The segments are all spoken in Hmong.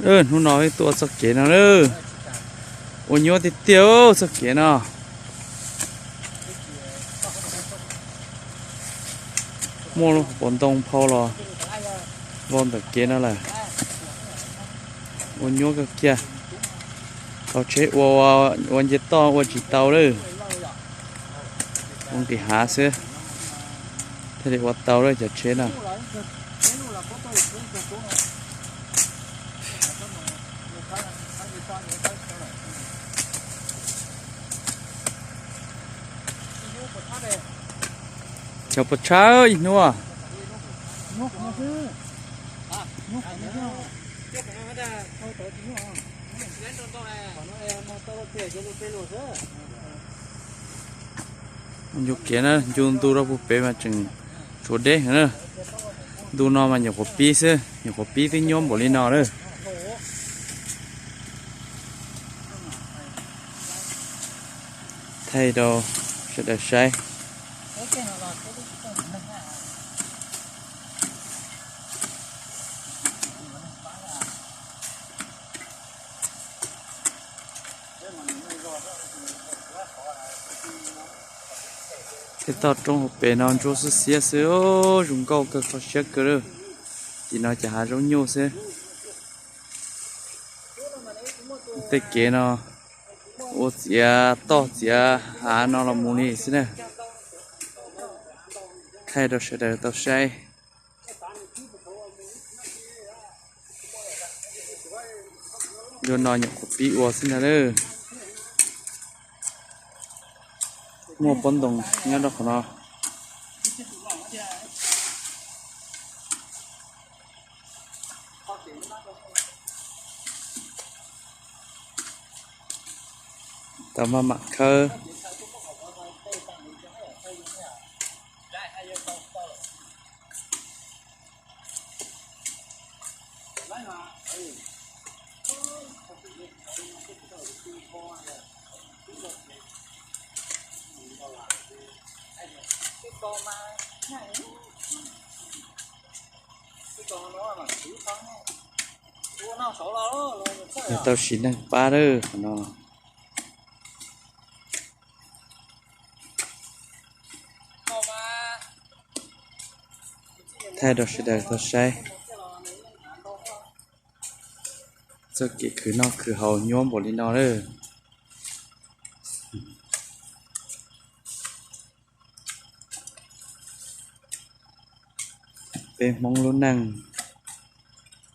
Hnub no peb tuaj txoj kev no na, ua nyuaj tiag tiag txoj kev no. Muaj lub pob ntoo phau los vau ntawm kev no lawm. Ua nyuaj kawg kiag. Tau tsheb ua, ua nce toj ua tsis tau lawm. Ua nqis hav xwb thiaj li ua tau lawm cov tsheb no. Cov puas tshab ib hnub. Ncu kev na, ncu ntu rau puag pem mas tseem tshuav deb heev na. Ntu no mas nyuam qhuav pib xwb, nyuam qhuav pib twb nyuaj npaum li no lawm. Thaij rau sawv daws saib. Tej toj roob hauv pes no ntsuab xwb xiab xwb, zoo nkauj kawg kho siab kawg lawm. Tim no ces hav zaub nyuj xwb. Tej kev no ua txiav toj txiav hav no los mus li xwb na. Thaij rau sawv daws tau saib. Yuav no nyuam qhuav pib ua xwb ntag lauj. Muaj pob ntoos nyob rau qhov no. Tau maj mam khawb. Yog tau siv neeg pab lawm qhov no. Thaij rau sawv daws tau saib. Txoj kev khwv noj khwv haus nyuaj npaum li no lawm. Peb Hmoob lub neej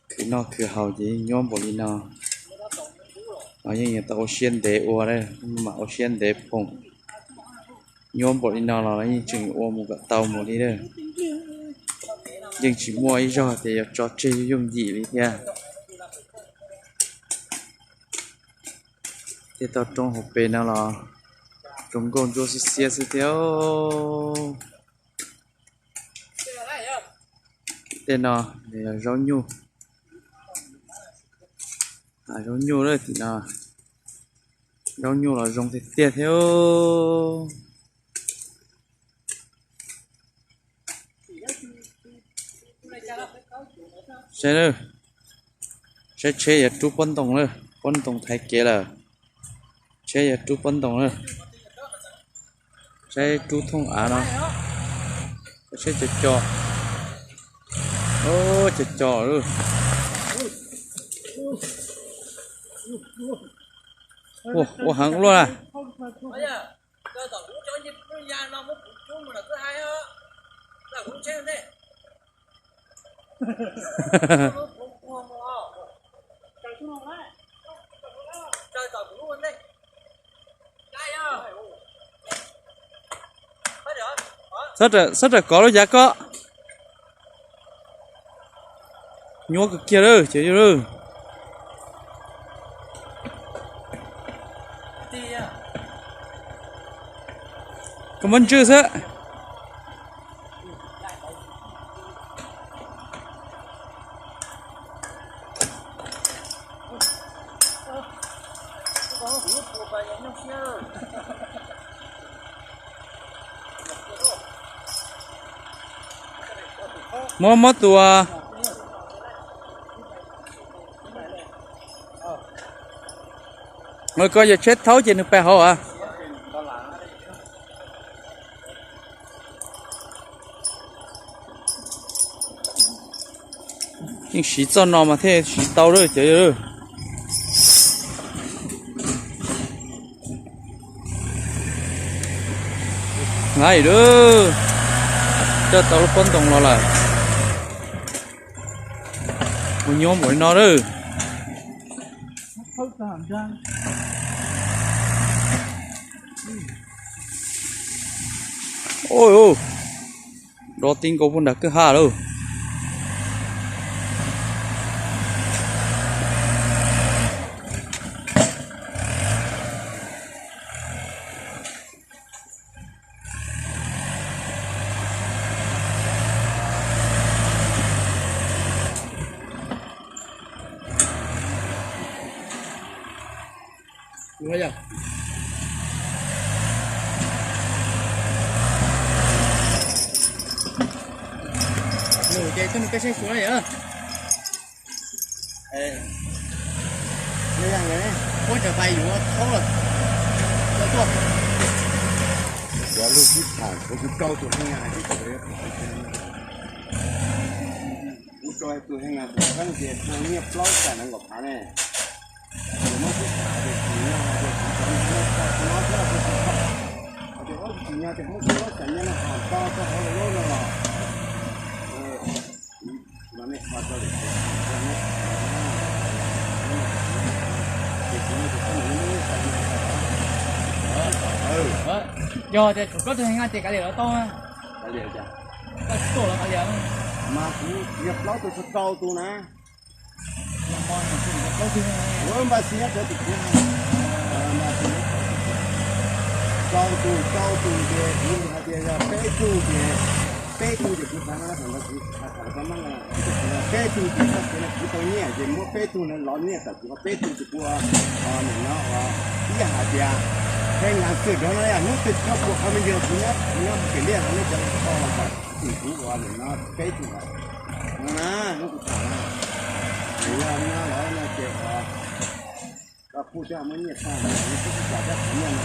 khwv noj khwv haus ces yeej nyuaj npaum li no. Los yeej yuav tau ua siab ntev ua, mam ua siab ntev phoom. Nyuaj npaum li no los yeej tseem ua mus kom tau mus li lawm. Yeej tsis muaj ib zaug tias yuav tso tseg yooj yim li thiab. Tej toj roob hauv pes no los zoo nkauj ntsuab xwb xiab xwb thiab. Tej no yog zaub nyuj, zaub nyuj lawm tim no. Zaub nyuj los zoo tiag tiag thiab. Saib, saib tsheb yuav rub pob ntoos lawm, pob ntoos thaiv kev lawm. Tsheb yuav rub pob ntoos lawm. Saib rub thooj av no. Saib co co, co co lawm. Ua heev luaj na. Txhob rawm kov lub yav koj. Nyuaj kawg kiag lawm ces lawm. Koj muab ntswj xwb. Muab, muab tus, Koj yog tsheb thaub ces nws pais hauv as. Yeej siv txoj no mas thiaj siv tau lawm cov yawg. Nqaij lawm, coj tau lub pob ntoo los lawm. Ua nyob npaum li no lawm. Ua, do ti nkaus puag nram kwj ha lawm. Ces txog nws peb saib xyuas na yom. Ua cas pais yuav thaub lawm. Cov lug sib tham kuv tsis rau tus heej, kuv rau tus heej kuv qeeb tias tug nyiaj plaub xyoo nees nkaum phav ne. Ces muab sib tham tias tsis nyob, tias kuv cov nyiaj no thiab, tias ub tsis nyob ces muab kuv plaub xyoo nyiaj no hais tau rau hauv lub no los. Yog tias tshuav koj tus heej ces kav liam los tau. Koj tsis tuaj los kav liam. Mas kuv yog plaub tus tsis rau tus na. Npaj xi nyob rau tim kuv, rau tus, rau tus ces kuv hais tias yog peb tug ces, peb tug ces kuv xav no thaum ntawd kuv hais thaum lawv koj meej, peb tug ces txoj kev no kuv tau nyiaj ces muab peb tug no los nyiaj tawm kuv, peb tug ces kuv nim no ib yam hais tias peb nqa xwm rau no hnub twg txhob kuv qhov me ntsis kuv nyob, kuv nyob pem liaj no nej cov kho tim kuv ua nim no peb tug no na, hnub kuv tham na, ces yog no lawm no ces ua koj kuj coj muab nyiaj tag, kuv tsis kam coj nyiaj no,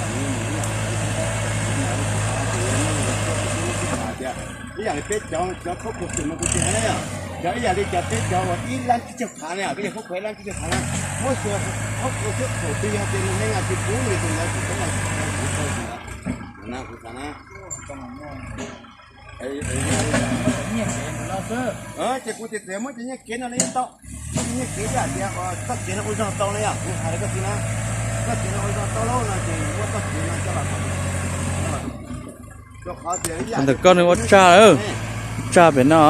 ib yam li peb cov, cov khaub khaum xwm no kuv tsis hais na, cov ib yam li cov peb cov uas ib lab tsib caug phav na, peb cov khaub khaum ib lab tsib caug phav na, muab xyuas khaub khaum xwb thaum twg yog tias nws heev na ces kuv li tus ntawd kuv tau na, kuv tau tus ntawd na, kuv xav na. Ces kuv txiav txiav muab cov nyiaj kev no li tau, muab cov nyiaj kev ib yam tias txoj kev no ua zog tau na yom, kuv hais rau koj txiv na, txoj kev no ua zog tau lauj no ces muab txoj kev no coj los, rau qhov tias ib yam ntawm koj nws ua tsag lawm, tsag pem no.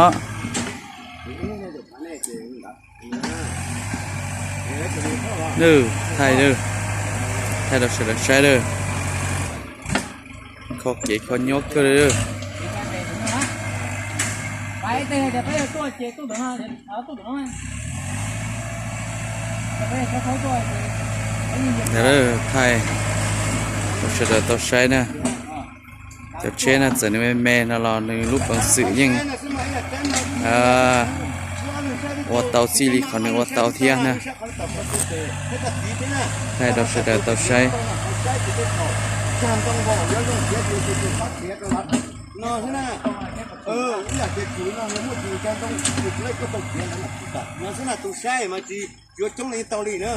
Nws thaij, thaij rau sawv daws saib lawm. Kho kev kho nyob kawg li. Thaij rau sawv daws tau saib na. Cov tsheb no txawm nws me me no los nws lub peev xwm yeej ua tau txij li qhov nws ua tau thiab na. Thaij rau sawv daws tau saib. No xwb na, ib yam tias kuv no muaj tus cag ntoo, kuv lej kuj tau kiav ntawd no xwb na, tus saib mas tsis yuav coob li tau li na.